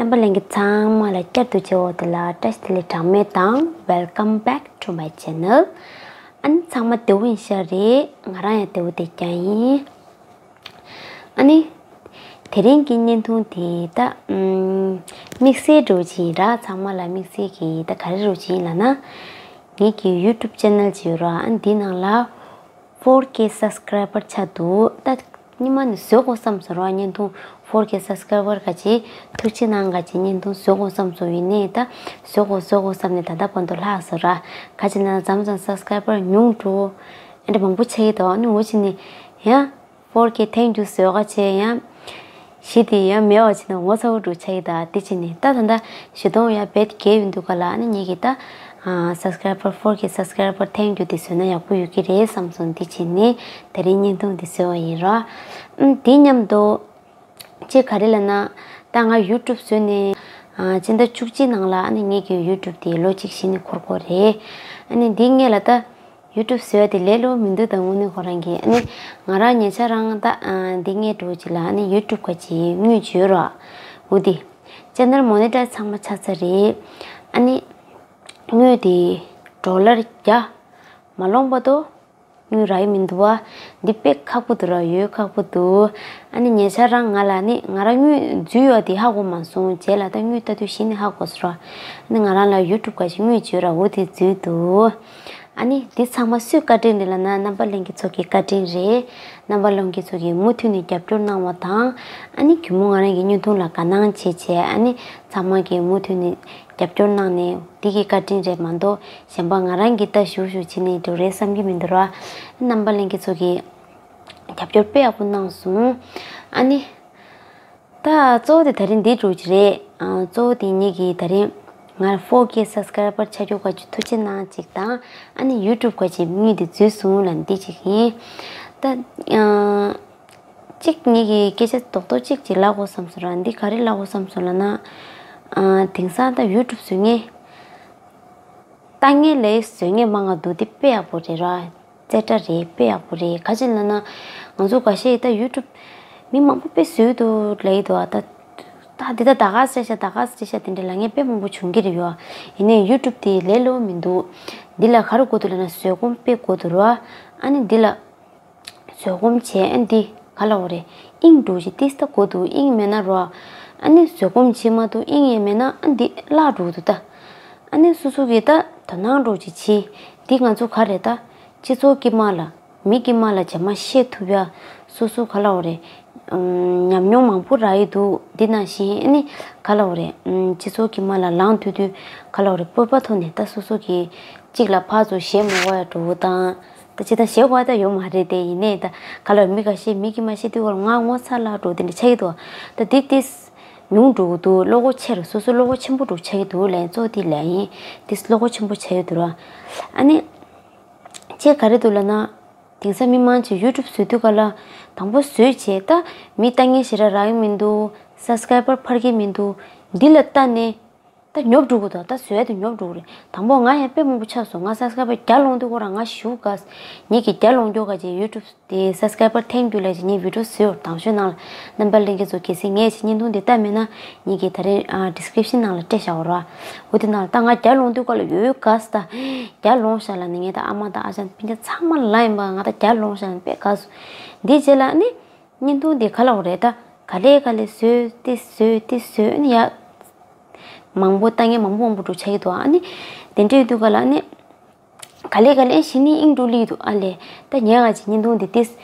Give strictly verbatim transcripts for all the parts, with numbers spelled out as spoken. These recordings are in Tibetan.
རྣམ་པ་ལྷན་རྒྱས་ཚང་མ་ལ་བསྐྱར་དུ་མཇལ་བ་དེ་ལ་བཀྲ་ཤིས་བདེ་ལེགས་གྲངས་མེད་དང་། Welcome back to my channel. ཨ་ནི་ཚང་མ་བདེ་པོ་ཡིན་ཤག་རེད། ང་རང་ཡང་བདེ་པོ་བསྡད་ཀྱང་ཡིན། ཨ་ནི། དེ་རིང་གི་བརྙན་ཐུང་དེ་ད་ཨམ། དམིགས་བསལ་འདྲ་བོ་ཅིག་ཡིན་ར། ཚང་མ་ལ་དམིགས་བསལ་གྱི་ད་ག་རེ་འདྲ་བོ་ཅིག་ཡིན་ལབ་ན། ངེད་ཀྱི་YouTube channel ཅིག་ཡོད་ར། ཨ་ནི་འདི་ནང་ལ་four K subscriber ཆགས་འདུག་ད་སྔོན་མ་ནས་བཟོ་དགོས་བསམ་སོང་ར། བརྙན་ཐུང་four K subscriber ག་ཅིག་ཐུགས་རྗེ་གནང་། ག་ཅིག་བརྙན་ཐུང་བཟོ་དགོས་བསམ་སོང་། ཡིན་ནའི་ད་བཟོ་དགོས་བཟོ་དགོས་བསམ་ནས་ད་ལྟ་བར་དུ་ལྷག་སོང་ར། ག་ཅིག་ན་མཚམས་མཚམས་subscriber ཉུང་འགྲོ། ཨ་འདྲ་མང་པོ་ཆགས་ཀྱི་འདུག་ཨ་ནི་འོ་ཅིག་ནས་ཡང་four K ཐེངས་མཇུག་བཟོས་ག་བྱས་ཡང་གཞི་དེ་ཡང་མེད་པ་བྱས་ན་ངོ་ཚ་པོ་འདྲ་ཆགས་ཀྱི་འདུག་དེ་བྱས་ནས་ད་ད་ལྟ་བཞི་སྟོང་ཡར་རྦད་བརྒལ་ཡོང་དུས་ག་ལ་ཨ་ནི་ངེད་ཀྱི་ད་subscriber four K subscriber ཐེངས་མཇུག་དེ་བཟོས་ན་ཡག་པོ་ཡོད་ཀྱི་རེད་བསམ་སོང་། དེ་བྱས་ནས་དེ་རིང་བརྙན་ཐུང་དེ་བཟོས་པ་ཡིན་ར། ཨ་དེ་མཉམ་དུ། ཅེས་ག་རེ་ལབ་ན། ད་ང་YouTube བཟོས་ནས་ཨ་སྤྱི་ཟླ་བཅུ་གཅིག་ནང་ལ་ཨ་ནི་ངེད་ཀྱི་YouTube དེ་ལོ་གཅིག་གཞི་ནས་འཁོར་གོ་རེད། ཨ་ནི་འདི་ངེད་ལ་ད་YouTube བཟོས་པ་དེ་ལས་སླ་པོ་མི་འདུག་ད་དངོས་གནས་ཁོ་རང་གིས་ཨ་ནི་ང་རང་ཉེ་ཆར་རང་ད་ཨ་འདི་ངེད་འགྲོ་ཅིག་ལ་ཨ་ནི་YouTube ག་ཅིག་དངུལ་བྱོས་རོགས། འོ་དེ་channel monetize ཚང་མ་ཆགས་ཚར་རེད། ཨ་ནི་དངུལ་དེ་ཌོ་ལར་བརྒྱ་མ་ལོངས་བར་དུ། དངུལ་རག་གི་མི་འདུག་བ། འདི་དཔེ་ཁག་པོ་འདུག་ར། ཡོད་ཁག་པོ་འདུག་ཨ་ནི་ཉེ་ཆར་རང་ང་ལ་ནི་ང་རང་དངུལ་འཛུལ་ཡོད་དེ་ཧ་གོ་མ་སོང་། རྗེས་ལ་ད་དངུལ་ལྟ་དུས་གཞི་ནས་ཧ་གོ་སོང་ར། ཨ་ནི་ང་རང་ལ་YouTube ག་ཅིག་དངུལ་བྱོས་ར། འོ་དེ་འཛུལ་འདུག་ཨ་ནི་འདི་ཚང་མ་སུའི་བཀའ་དྲིན་རེད་ལབ་ན་རྣམ་པ་ལྷན་རྒྱས་ཚོ་གི་བཀའ་དྲིན་རེད། རྣམ་པ་ལྷན་རྒྱས་ཚོ་གིས་མུ་མཐུད་ནས་རྒྱབ་སྐྱོར་གནང་བ་དང་། ཨ་ནི་གུས་མོ་ང་རང་གི་བརྙན་ཐུང་ལ་དགའ་སྣང་བྱེད་བྱས་ཨ་ནི་ཚང་མ་གིས་མུ་མཐུད་ནས་རྒྱབ་སྐྱོར་གནང་ནས་འདི་གི་བཀའ་དྲིན་རེད་མ་གཏོགས་གཞན་པ་ང་རང་གིས་ལྟ་ཞུ་ཞུ་བྱས་ནས་འགྲོ་རེད་བསམ་གྱི་མི་འདུག་ར། རྣམ་པ་ལྷན་རྒྱས་ཚོ་གིས་རྒྱབ་སྐྱོར་དཔེ་ཡག་པོ་གནང་སོང་། ཨ་ནི། ད་གཙོ་བོ་དེ་ད་རིང་འདི་འདྲ་བོ་ཅིག་རེད། ཨ་གཙོ་བོ་དེ་ངེད་ཀྱིས་ད་རིང་ང་four K subscriber ཆགས་རྒྱུ་ག་ཅིག་ཐུགས་རྗེ་གནང་ཅིག་དང་། ཨ་ནི་YouTube ག་ཅིག་དངུལ་དེ་འཛུལ་སོང་ལབ་འདི་ཅིག་ཡིན། ད་ཨ། གཅིག་ངེད་ཀྱིས་སྐད་ཆ་རྡོག་རྡོག་གཅིག་ཅིག་ལབ་དགོས་བསམ་སོང་ར། འདི་ག་རེ་ལབ་དགོས་བསམ་སོང་ལབ་ན། ཨ་དེང་སང་ད་YouTube བཟོ་མཁན། ལྟ་མཁན་ལས་བཟོ་མཁན་མང་ང་འདུག་འདི་དཔེ་ཡག་པོ་རེད་ར། རྩེ་གྲ་རེད། དཔེ་ཡག་པོ་རེད། ག་ཅི་ལབ་ན། ང་ཚོ་འགའ་ཤས་ད་YouTube མི་མང་པོ་དཔེ་བཟོས་འདུག་ལབ་ཀྱི་འདུག་ཨ་ད། ད་འདི་ད་ད་ག་སེ་ཤ་ད་ག་སེ་ཤ་དེ་འདྲ་ལབ་མཁན་དཔེ་མང་པོ་བྱུང་གི་རེད་ཡོ། ཡིན་ནའི་YouTube དེ་ལས་སླ་པོ་མི་འདུག་འདི་ལ་ག་རེ་དགོས་འདུག་ལབ་ན་བཟོད་སྒོམ་དཔེ་དགོས་འདུག་ར། ཨ་ནི་འདི་ལ། བཟོད་སྒོམ་བྱས་ཨ་འདི་ག་ལབ་དགོས་རེད། དབྱིངས་འགྲོ་ཅིག་ཏིས་ད་དགོས་འདུག་དབྱིངས་མེད་ན་རོ། ཨ་ནི་བཟོད་སྒོམ་བྱེད་མ་ཐུབ་དབྱིངས་ཡང་མེད་ན་ཨ་འདི་བརླག་འགྲོ་འདུག་ད། ཨ་ནི་སོ་སོ་གིས་ད་དོ་སྣང་འགྲོ་ཅིག་བྱེད། འདི་ང་ཚོ་ག་རེད་ད། སྤྱི་ཚོགས་དཀྱིལ་མ་ལ་མི་དཀྱིལ་མ་ལ་རྗེས་མ་བཤད་ཐུབ་ཡ། སོ་སོ་ག་ལབ་དགོས་རེད། ཉམས་མྱོང་མང་པོ་རག་ཡི་འདུག་འདི་ནང་བཞིན་ཨ་ནི་ག་ལབ་དགོས་རེད། སྤྱི་ཚོགས་དཀྱིལ་མ་ལ་ལངས་ཐུབ་དུས་ག་ལབ་དགོས་རེད། སྤོབས་པ་ཐོག་ནས་ད་སོ་སོ་གིས་གཅིག་ལ་ཕར་ཚུར་ཞེད་མ་དགོས་ཡ་འགྲོ་བོ་དང་། ད་ཅི་ད་ཞེད་དགོས་ཡ་ད་ཡོད་མ་རེད་དེ། ཡིན་ནའི་ད་ག་ལབ་དགོས་རེད། མི་ཁ་ཤས་མི་དཀྱིལ་མ་བཤད་དུས་སྐོར་ང་ངོ་ཚ་ལ་འགྲོ་དེ་འདྲ་ཆགས་ཀྱི་འདུག་ད་འདི་ཏིས་ཉུང་འགྲོ་གི་འདུག་བློ་ཁོག་ཆེ་རུ་སོ་སོ་བློ་ཁོག་ཆེན་པོ་འགྲོ་ཆགས་ཀྱི་འདུག་ལན་གཙོ་དེ་ལན་ཡིན། ཏིས་བློ་ཁོག་ཆེན་པོ་ཆགས་ཀྱི་འདུག་ར། ཨ་ནི། ཅེས་ག་རེ་འདུག་ལབ་ན། དེང་སང་མི་མང་ཆེ་YouTube བཟོ་དུས་ག་ལ་དང་པོ་བཟོས་བྱས་ད་མི་ལྟ་མཁན་ཞེ་དྲག་རག་གི་མི་འདུག subscriber འཕར་གྱི་མི་འདུག་འདི་ལ་ལྟ་ནས་ད་ཉོབ་འགྲོ་གི་འདུག་ད་བཟོས་དེ་ཉོབ་འགྲོ་གི་རེད། དང་པོ་ང་ཡང་དཔེ་མང་པོ་ཆགས་སོང་། ང་subscriber བརྒྱ་ལོངས་དུས་ཁོ་རང་ང་ཞུ་དགའ། ངེད་ཀྱི་བརྒྱ་ལོངས་རྒྱུ་ག་ཅེ་YouTube དེ་subscriber ཐེངས་རྒྱུ་ལ་ཅེ་ངས་video བཟོས་ཡོད། དང་ཤོས་ནང་ལ་རྣམ་པ་ལྷན་རྒྱས་ཚོ་གལ་སྲིད་ངས་ཅེ་བརྙན་ཐུང་དེ་ལྟ་མེད་ན་ངེད་ཀྱི་ད་རེས་ཨ་description ནང་ལ་སྤྲད་བཞག་ཡོད་ར། འོ་དེ་ནང་ལ་ད་ང་བརྒྱ་ལོངས་དུས་ག་ལ་ཡོད་དགའ་ས་ད། བརྒྱ་ལོངས་ཤག་ལབ་ནས་ངས་ད་ཨ་མ་དང་ཨ་ཅག་སྤུན་ཀྱག་ཚང་མ་ལ་ཡིན་པ་ང་ད་བརྒྱ་ལོངས་ཤག་ལབ་ནས་དཔེ་དགའ་སོང་། འདིའི་རྗེས་ལ་ནི་བརྙན་ཐུང་དེ་ག་ལ་འོ་རེད་ད། ག་ལེ་ག་ལེ་བཟོས་ཏེ་བཟོས་ཏེ་བཟོས་ནི་ཡ། མང་པོ་ལྟ་མཁན་མང་པོ་མང་པོ་འགྲོ་ཆགས་ཀྱི་འདུག་ཨ་ནི། དེ་འདྲ་ཡོད་དུས་ག་ལ་ནི། ག་ལེ་ག་ལེ་གཞི་ནས་དབྱིངས་འགྲོ་ལི་འདུག་ཨ་ལེ། ད་ཉལ་ག་ཅིག་བརྙན་ཐུང་འདི་ཏིས།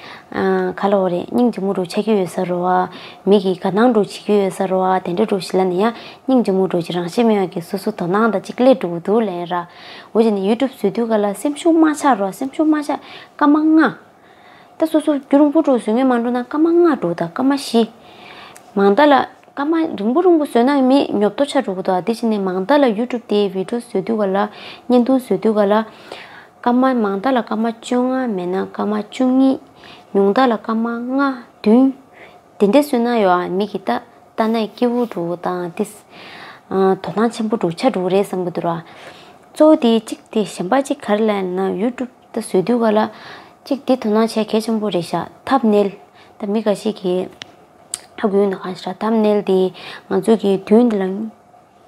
ག་ལ་འོ་རེད། སྙིང་རྗེ་མོ་འགྲོ་ཆགས་ཀྱི་ཡོད་ས་རེད་བ། མི་གིས་དགའ་སྣང་འགྲོ་བྱེད་ཀྱི་ཡོད་ས་རེད་བ། དེ་འདྲ་འགྲོ་ཞིག་ལ་ནི་ཡ། སྙིང་རྗེ་མོ་འགྲོ་ཅིག་རང་ཤེད་མེད་པ་གི་སོ་སོ་དོ་སྣང་དང་ཅིག་སླེབས་འགྲོ་གི་འདུག་ལན་ར། འོ་ཅི་ནི་YouTube བཟོས་དུས་ག་ལ་སེམས་ཤུགས་མ་ཆག་རོགས། སེམས་ཤུགས་མ་ཆག་སྐར་མ་ལྔ། ད་སོ་སོ་རྒྱུན་རིང་པོ་འགྲོ་བཟོ་མཁན་མ་འགྲོ་ན་སྐར་མ་ལྔ་འགྲོ་ད་སྐར་མ་བཞི། མང་མཐའ་ལ་སྐར་མ་རིང་པོ་རིང་པོ་བཟོས་ན་མི་ཉོབ་ཏོ་ཆགས་འགྲོ་གི་འདུག་དེ་བྱས་ནས་མང་མཐའ་ལ་YouTube དེ་video བཟོ་དུས་ག་ལ་བརྙན་ཐུང་བཟོ་དུས་ག་ལ། སྐར་མ་མང་མཐའ་ལ་སྐར་མ་བཅོ་ལྔ་མེད་ན་སྐར་མ་བཅུ་གཉིས། ཉུང་མཐའ་ལ་སྐར་མ་ལྔ་བདུན། དེ་འདྲ་བཟོས་ན་ཡོད་ཨ་མི་གི་ད་ལྟ་ན་སྐྱིད་པོ་འགྲོ་དང་ཏིས། དོ་སྣང་ཆེན་པོ་འགྲོ་ཆགས་འགྲོ་རེད་བསམ་གི་འདུག་ར། གཙོ་བོ་དེ་གཅིག་དེ་གཞན་པ་གཅིག་ག་རེ་ལབ་ན་YouTube ད་བཟོ་དུས་ག་ལ། གཅིག་འདི་དོ་སྣང་བྱེད་གལ་ཆེན་པོ་རེད་ཤག་ཐབ་ནེལ། ད་མི་འགའ་ཞིག་གིས། ཧ་གོ་ཡོད་ན། གང་ཞིག་ར་ཐམ་ནེལ་དེ་ང་ཚོ་གི་དུས་འདི་ལ་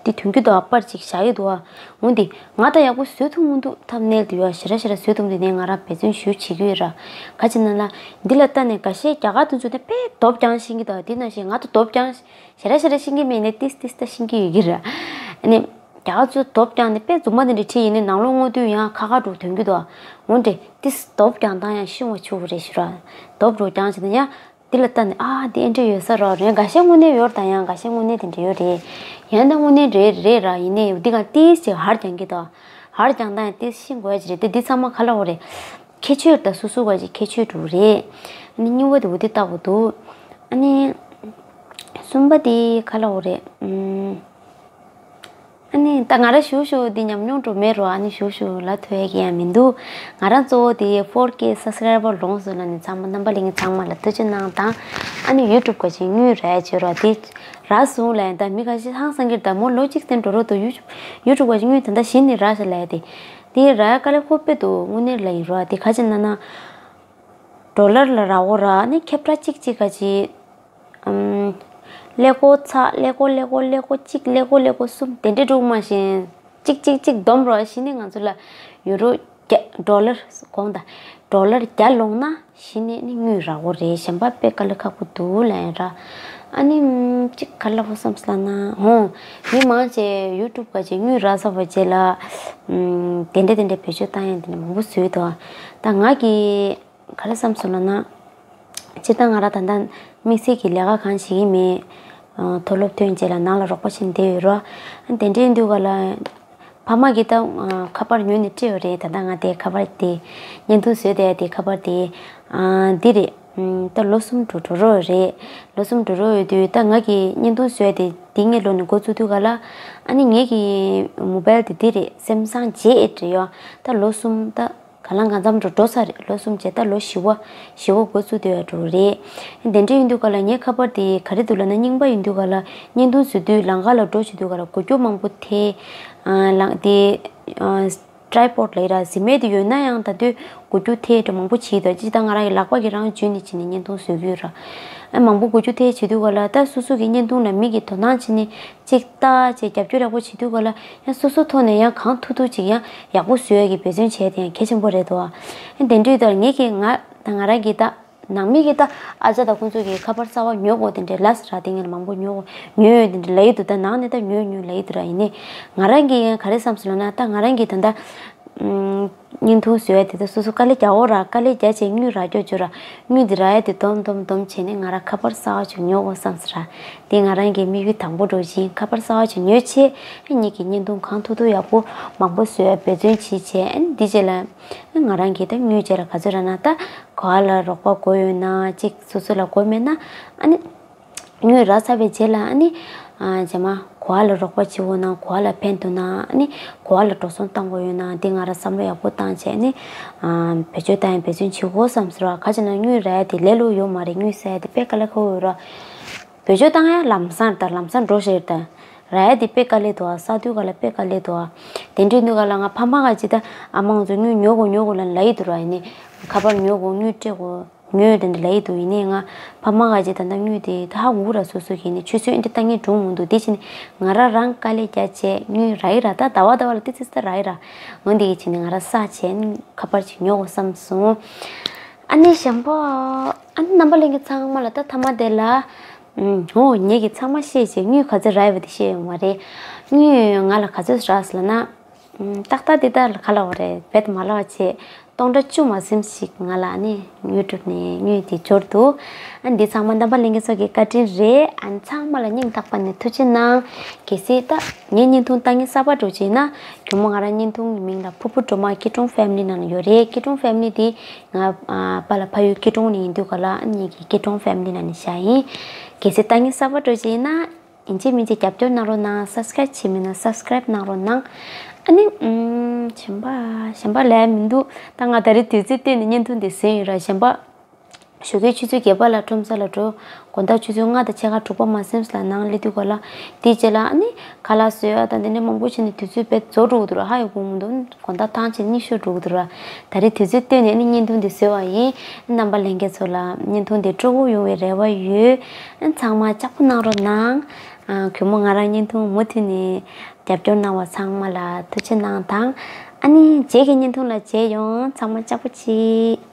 འདི་ཐོན་གྱི་འདུག་ཨ། པར་ཅིག་བཞག་ཡོད་འདུག་ཨ། འོ་འདི་ང་ད་ཡག་པོ་བཟོ་ཐུབ་མི་འདུག་ཐམ་ནེལ་དེ་ཡོད་ཞེ་དྲག་ཞེ་དྲག་བཟོ་ཐུབ་མི་འདུག་ནས་ང་རང་འབད་བརྩོན་ཞུ་བྱེད་ཀྱི་ཡོད་ར། ག་ཅི་ན་ལ་འདི་ལ་ལྟ་ནས་འགའ་ཤས་རྒྱ་གར་དུ་འཛུལ་ནས་དཔེ་དོབ་རྒྱང་ཤེས་ཀྱི་འདུག་དེ་ནང་བཞིན་ང་ད་དོབ་རྒྱང་ཞེ་དྲག་ཞེ་དྲག་ཤེས་ཀྱི་མེད་ནས་ཏིས་ཏིས་ད་ཤེས་ཀྱི་ཡོད་ཀྱི་ར། ཨ་ནི་རྒྱ་གར་ཚོ་དོབ་རྒྱང་ནས་དཔེ་རྫུན་མ་དེ་འདྲ་ཁྲིད་ཡིན་ནས་ནང་ལོགས་སྔོག་དུས་ཡང་ཁ་ཁ་འགྲོ་ཐོན་གྱི་འདུག་འོ་འདྲ་ཏིས་དོབ་རྒྱང་སྟངས་ཡང་ཤེས་པ་ཆོག་གི་རེད་ཞུ་ར། དོབ་འགྲོ་རྒྱང་བྱས་ན་ཡང་། འདི་ལ་ལྟ་ནས་ཨ་འདི་ཨེ་འདྲ་ཡོད་ས་རོགས་རེད། འགའ་ཤས་དངོས་གནས་ཡོད་རེད་ད། ཡང་འགའ་ཤས་དངོས་གནས་དེ་འདྲ་ཡོད་རེད། ཡང་ད་དངོས་གནས་རེད་རེད་ར། ཡིན་ནའི་འདི་ག་ཏིས་ཅིག་ཧར་རྒྱང་གི་ད། ཧར་རྒྱང་ད་ཡང་ཏིས་ཤེས་དགོས་ཀྱི་རེད་དེ། འདི་ཚང་མ་ག་ལ་འོ་རེད། ཁྱད་ཆོས་ད་སོ་སོ་ག་ཅིག་ཁྱད་ཆོས་འགྲོ་རེད། ཨ་ནི་གཉིས་པ་དེ་འོ་དེ་ལྟ་བུ་འདུག་ཨ་ནི་གསུམ་པ་དེ་ག་ལ་འོ་རེད། ཨུམ། ཨ་ནི་ད་ང་རང་ཞུ་ཞུ་འདི་ཉམས་མྱོང་འགྲོ་མེད་རོ། ཨ་ནི་ཞུ་ཞུ་ལ་ཐོས་ཀྱི་ཡང་མི་འདུག་ང་རང་གཙོ་བོ་དེ་four K subscriber ལོངས་སུ་ལ་ནི་ཚང་མ་རྣམ་པ་ལྷན་རྒྱས་ཚང་མ་ལ་ཐུགས་རྗེ་གནང་དང་། ཨ་ནི་YouTube ག་ཅིག་དངུལ་རག་བྱེད་རོ་དེ་རག་སོང་ལ་ཡང་ད་མི་ཁ་ཤས་ཧང་སང་གིར་ད་མོ་ལོ་གཅིག་ཙམ་འགྲོ་རོགས་དུ་YouTube ག་ཅིག་དངུལ་ད་ད་གཞི་ནས་རག་ཤག་ལ་ཡ་དེ་དེ་རག་དཀའ་ལས་ཁོ་དཔེ་འདུག་དངོས་གནས་ལ་ཡིན་རོ་དེ་ག་ཅིག་ན་ན་ཌོ་ལར་ལ་རག་འོ་ར། ཨ་ནི་ཁྱབ་བསྒྲགས་གཅིག་གཅིག་ག་ཅིག་ཀླད་ཀོར་ཚ། ཀླད་ཀོར་ཀླད་ཀོར་ཀླད་ཀོར་གཅིག་ཀླད་ཀོར་ཀླད་ཀོར་གསུམ་དེ་འདྲས་འགྲོ་མ་བཞིན་གཅིག་གཅིག་གཅིག་སྡོམ་རོགས་གཞི་ནས་ང་ཚོ་ལ་ཡུ་རོ་བརྒྱ་ཌོ་ལར་དགོངས་དག་ཌོ་ལར་བརྒྱ་ལོངས་ན་གཞི་ནས་ནི་དངུལ་རག་གོ་རེད། གཞན་པ་དཔེ་དཀའ་ལས་ཁག་པོ་འདུག་ལན་ར། ཨ་ནི་གཅིག་ག་ལ་བོ་བསམ་སླ་ན་ཧོ། མི་མང་ཆེ་ཡུ་ཊུབ་ག་ཅིག་དངུལ་རག་ཚར་བ་རྗེས་ལ་དེ་འདྲས་དེ་འདྲས་བེད་སྤྱོད་བཏང་ཡ་དེ་འདྲས་མང་པོ་བཟོས་འདུག་ད་ང་གི་ག་རེ་བསམ་སོང་ལབ་ན། སྤྱིར་བཏང་ང་རང་ད་ལྟ་དམིགས་བསལ་གྱི་ལས་ཀ་གང་བྱེད་ཀྱི་མེད། ཨ། མཐོ་སློབ་ཐོན་རྗེས་ལ་ནང་ལ་རོགས་པ་བྱེད་བསྡད་ཡོད་རོ། དེ་འདྲའི་དུས་ག་ལ། ཕ་མ་གིས་ད་ཁ་པར་ཉོས་ནས་སྤྲད་ཡོད་རེད། ད་ལྟ་ང་དེ་ཁ་པར་དེ་བརྙན་ཐུང་བཟོས་བསྡད་དེ་ཁ་པར་དེ་འདི་རེད། ད་ལོ་གསུམ་འགྲོ་འགྲོ་རོགས་རེད། ལོ་གསུམ་འགྲོ་རོགས་ཡོད་དུས་ད་ང་གི་བརྙན་ཐུང་བཟོས་དེ་འདི་ངའི་ལོ་ནས་འགོ་བཙུགས་དུས་ག་ལ། ཨ་ནི་ངེད་ཀྱི་མོ་བལ་དེ་འདི་རེད། སེམ་སང་ཇེ་ཨེ་རེད་ཡོ། ད་ལོ་གསུམ་ད། ག་ལ་གང་འཚམ་འགྲོ་འགྲོ་ས་རེད། ལོ་གསུམ་བྱས་ད་ལོ་བཞི་བ་བཞི་བ་འགོ་བཙུགས་བསྡད་ཡ་འགྲོ་རེད། དེ་འདྲ་ཡིན་དུས་ག་ལ་ངའི་ཁ་པར་དེ་ག་རེ་འདུག་ལབ་ན་རྙིང་པ་ཡིན་དུས་ག་ལ་བརྙན་ཐུང་བཟོ་དུས་ལམ་ཁ་ལ་འགྲོ་བྱེད་དུས་ག་ལ་འགུལ་སྐྱོད་མང་པོ་ཐེབས། ཨ་ལ་དེ་ཨ་ཊྲའི་པོཌ་ལབ་ཡ་ར་གཟིམ་མལ་དེ་ཡོད་ན་ཡང་ད་དུས་འགུལ་སྐྱོད་ཐེབས་འགྲོ་མང་པོ་བྱེད་དུས་ཅི་ད་ང་རང་གི་ལག་པ་གིས་རང་འཇུས་ནས་བྱས་ནས་བརྙན་ཐུང་བཟོ་གི་ཡོད་ར། ཨ་མང་པོ་འགུལ་སྐྱོད་ཐེབས་བྱེད་དུས་ག་ལ་ད་སོ་སོ་གི་བརྙན་ཐུང་ལ་མི་གིས་དོ་སྣང་བྱས་ནས། གཅིག་ལྟ་བྱས་རྒྱབ་སྐྱོར་ཡག་པོ་བྱེད་དུས་ག་ལ་ཡང་སོ་སོ་ཐོག་ནས་ཡང་གང་ཐུབ་ཐུབ་ཅིག་ཡང་ཡག་པོ་བཟོ་ཡ་གི་འབད་བརྩོན་བྱས་ཏེ་ཡང་གལ་ཆེན་པོ་རེད་དོ། ཨ་དེ་འདྲའི་ལྟར་ངེད་ཀྱིས་ང་ད་ང་རང་གིས་ད་ནང་མི་གིས་ད་ཨ་ཅག་དང་ཁོང་ཚོ་གིས་ཁ་པར་གསར་པ་ཉོ་དགོས་དེ་འདྲའི་ལབ་ཟེར་ར། དེ་ངས་མང་པོ་ཉོ་དགོས་ཉོ་ཡོད་དེ་འདྲ་ལབ་ཡི་འདུག་ད་ནང་ནས་ད་ཉོ་ཉོ་ལབ་ཡི་འདུག་ར། ཡིན་ནའི་ང་རང་གིས་ཡང་ག་རེ་བསམ་སོང་ལབ་ན་ད་ང་རང་གིས་ད་ད། བརྙན་ཐུང་བཟོ་ཡ་དེ་ད་སོ་སོ་དཀའ་ལས་རྒྱག་འོ་ར། དཀའ་ལས་རྒྱག་བྱས་དངུལ་རག་རྒྱུ་བྱོས་ར། དངུལ་འདི་རག་ཡ་དེ་སྡོམ་སྡོམ་སྡོམ་བྱས་ནས་ང་རང་ཁ་པར་གསར་པ་ཅིག་ཉོ་དགོས་བསམ་སོང་ར། དེ་ང་རང་གི་དམིགས་ཡུལ་དང་པོ་འགྲོ་བཞིན་ཁ་པར་གསར་པ་ཅིག་ཉོས་བྱས་ཨ་ངེད་ཀྱི་བརྙན་ཐུང་གང་ཐུབ་ཐུབ་ཡག་པོ་མང་པོ་བཟོ་ཡ་འབད་བརྩོན་བྱེད་བྱས་ཨ་འདི་རྗེས་ལ་ང་རང་གིས་ད་དངུལ་རྗེས་ལ་ག་ཚོད་རག་ན་ད་ག་བ་ལ་རོགས་པ་དགོས་ཡོད་ན་གཅིག་སོ་སོ་ལ་དགོས་མེད་ན་ཨ་ནི། དངུལ་རག་ཚར་བའི་རྗེས་ལ་ཨ་ནི། ཨ་རྗེས་མ་ག་བ་ལ་རོགས་པ་བྱེད་འོ་ན་ག་བ་ལ་ཕན་ཐོགས་ན་ཨ་ནི་ག་བ་ལ་འགྲོ་སོང་བཏང་དགོས་ཡོད་ན་འདི་ང་རང་བསམ་བློ་ཡག་པོ་བཏང་བྱས་ཨ་ནི། ཨ་བེད་སྤྱོད་བཏང་ཡང་འབད་བརྩོན་བྱེད་དགོས་བསམ་ཟེར་བ་ག་ཅི་ན་དངུལ་རག་ཡ་དེ་ལས་སླ་པོ་ཡོད་མ་རེད། དངུལ་བསགས་ཡ་དེ་དཔེ་དཀའ་ལས་ཁག་པོ་ཡོད་ར། བེད་སྤྱོད་བཏང་ཡ་ལམ་སང་ད་ལམ་སང་འགྲོ་ཤེས་ད། རག་ཡ་དེ་དཔེ་དཀའ་ལས་འདུག་ཨ། བསགས་དུས་ག་ལ་དཔེ་དཀའ་ལས་འདུག་ཨ། དེ་འདྲའི་དུས་ག་ལ་ང་ཕ་མ་ག་ཅི་ད་ཨ་མ་ང་ཚོ་དངུལ་ཉོ་དགོས་ཉོ་དགོས་ལབ་ལབ་ཡི་འདུག་ར། ཡིན་ནའི་ཁ་པར་ཉོ་དགོས་དངུལ་སྤྲད་དགོས། ཉོས་དེ་འདྲ་ལབ་ཡི་འདུག་ཡིན་ནའི་ང་ཕ་མ་ག་ཅིག་ད་ལྟ་དངུལ་དེ་ད་ཧ་གོ་ར། སོ་སོ་གིས་ནི་ཆུད་ཟོས་འདི་ལྟ་ངན་གྲུང་མི་འདུག་དེ་བྱས་ནས་ང་རང་རང་དཀའ་ལས་རྒྱག་བྱས་དངུལ་རག་ཡི་ར། ད་ཟླ་བ་ཟླ་བ་ལ་ཏི་ཙི་ཙི་རག་ཡི་ར། འོ་འདི་གི་བྱས་ནས་ང་རང་བསགས་བྱས་ཁ་པར་ཅིག་ཉོ་དགོས་བསམ་སོང་། ཨ་ནི་གཞན་པ་ཨ་ནི་རྣམ་པ་ལྷན་རྒྱས་ཚང་མ་ལ་ད་མཐའ་མ་དེ་ལ་ཨུམ་འོ་ངེད་ཀྱིས་ཚང་མ་བཤད་བྱས་དངུལ་ག་ཚོད་རག་ཡོད་པ་དེ་བཤད་ཡོད་མ་རེད། དངུལ་ང་ལ་ག་ཚོད་རག་ཟེར་ལབ་ན། ཏག་ཏག་འདི་ལྟར་ལ་ག་ལ་བ་རེད། བེད་མ་ལ་བ་བྱས་སྟོང་ཕྲག་བཅུ་མ་ཟིན་ཞིག་ང་ལ་ནི་ཡུ་ཊུབ་ནས་དངུལ་དེ་འབྱོར་འདུག་ཨ་འདི་ཚང་མ་རྣམ་པ་ལྷན་རྒྱས་ཚོ་གི་བཀའ་དྲིན་རེད། ཨ་ཚང་མ་ལ་སྙིང་ཐག་པ་ནས་ཐུགས་རྗེ་གནང་། གལ་སྲིད་ད་ངའི་བརྙན་ཐུང་ལྟ་མཁན་གསར་པ་འདྲ་བྱས་ན་གུས་མོ་ང་རང་བརྙན་ཐུང་གི་མིང་ལ་ཕུར་བུ་སྒྲོལ་མ་སྐྱིད་གྲོང་ཕེ་མི་ལི་ནང་ལ་ཡོད་རེད། སྐྱིད་གྲོང་ཕེ་མི་ལི་དེ་ང་ཨ་པཱ་ལགས་ཕ་ཡུལ་སྐྱིད་གྲོང་ནས་ཡིན་དུས་ག་ལ་ཨ་ངེད་ཀྱི་སྐྱིད་གྲོང་ཕེ་མི་ལི་ནང་ནས་བཞག་ཡིན། གལ་སྲིད་ལྟ་མཁན་གསར་པ་འདྲ་བྱས་ན། ཡིན་གཅིག་མིན་གཅིག་རྒྱབ་སྐྱོར་གནང་རོགས་གནང་། སབ་སི་ཀ་རེབ་བྱས་མེད་ན་སབ་སི་ཀ་རེབ་གནང་རོགས་གནང་། ཨ་ནི་ཨུམ་གཞན་པ་གཞན་པ་ལས་མི་འདུག་ད་ང་ད་རེས་དུས་ཚོད་བཏོན་ནས་བརྙན་ཐུང་འདི་བཟོས་ཡིན་ར། གཞན་པ་ ཞོགས་ཀའི་ཆུ་ཚོད་བརྒྱད་པ་ལ་ཁྲོམ་ས་ལ་འགྲོ། དགོང་དག་ཆུ་ཚོད་ལྔ་དང་ཕྱེད་ཀ་དྲུག་པ་མ་ཟིན་ཙམ་ལ་ནང་སླེབས་དུས་སྐབས་ལ། དེའི་རྗེས་ལ་ཨ་ནི་ཁ་ལག་བཟོ་ཡ་དང་དེ་འདྲ་མང་པོ་བྱས་ནས་དུས་ཚོད་དཔེ་རྫོགས་འགྲོ་གི་འདུག་ར། ཧ་ཡང་གོ་མི་འདུག་དགོང་དག་ཐང་ཆད་གཉིད་ཤོར་འགྲོ་གི་འདུག་ར། ད་རེས་དུས་ཚོད་བཏོན་ནས་ཨ་ནི་བརྙན་ཐུང་འདི་བཟོས་པ་ཡིན། རྣམ་པ་ལྷན་རྒྱས་ཚོ་ལ་བརྙན་ཐུང་འདི་སྤྲོ་པོ་ཡོང་བའི་རེ་བ་ཡོད། ཚང་མ་ལྕགས་པོ་གནང་རོགས་གནང་། གུས་མོ་ང་རང་བརྙན་ཐུང་མུ་མཐུད་ནས་རྒྱབ་སྐྱོར་གནང་བ་ཚང་མ་ལ་ཐུགས་རྗེ་གནང་དང་། ཨ་ནི་རྗེས་ཀྱི་བརྙན་ཐུང་ལ་མཇལ་ཡོང་། ཚང་མ་ལྕགས་པོ་གཅིག